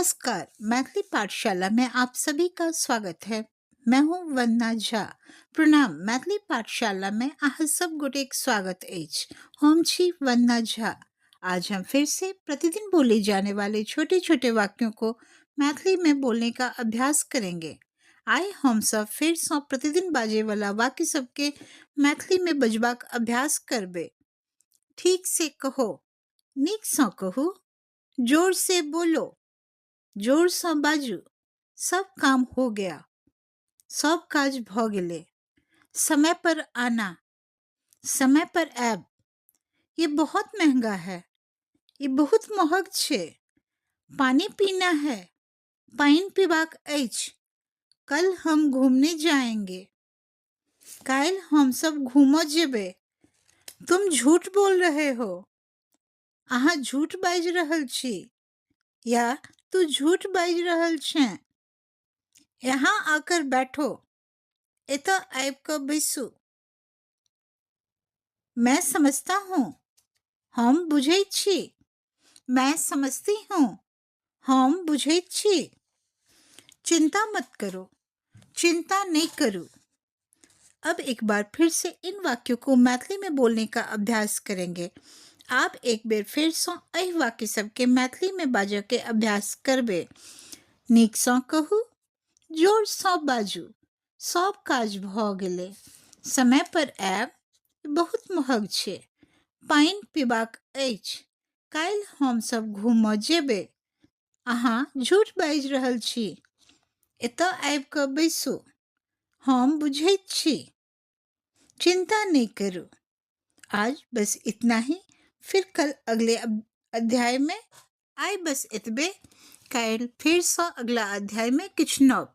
नमस्कार, मैथिली पाठशाला में आप सभी का स्वागत है। मैं हूं वंदना झा। प्रणाम, मैथिली पाठशाला में अहाँ सब गोटेक स्वागत अछि। हम छी वंदना झा। आज हम फिर से प्रतिदिन बोले जाने वाले छोटे छोटे वाक्यों को मैथिली में बोलने का अभ्यास करेंगे। आइ हम सब फेर सँ प्रतिदिन बाजै वाला वाक्य सबके मैथिली में बजबाक अभ्यास करबै। ठीक से कहो, नीक सँ कहू, जोर से बोलो, जोर सँ बाजू, सब काम हो गया, सब काज भ गेलै, समय पर आना, समय पर आयब, ये बहुत महंगा है, ई बहुत महग छै, पानी पीना है, पानि पीबाक अछि, कल हम घूमने जाएंगे, काल्हि हम सब घूमऽ जेबै, तुम झूठ बोल रहे हो, अहाँ झूठ बाजि रहल छी या तू झूठ बाजि रहल छें। यहाँ आकर बैठो, एतऽ आबि कऽ बैसू। मैं समझता हूँ, हम बुझैत छी। मैं समझती हूँ, हम बुझैत छी। चिंता मत करो, चिंता नहीं करू। अब एक बार फिर से इन वाक्यों को मैथिली में बोलने का अभ्यास करेंगे। आब एक बेर फेर सँ एहि वाक्य सबके मैथिली में बाजऽ के अभ्यास करबै। नीक सँ कहू, जोर सँ बाजू, सब काज भऽ गेलै, समय पर आयब, बहुत महग छै, पानि पीबाक अछि, काल्हि हम सब घूमऽ जेबै, अहाँ झूठ बाजि रहल छी, एतऽ आबि कऽ बैसू, हम बुझैत छी, चिंता नहीं करू। आज बस इतना ही, फिर कल अगले अध्याय में। आइ बस एतबे, काल्हि फेरसँ अगला अध्याय में किछु नव।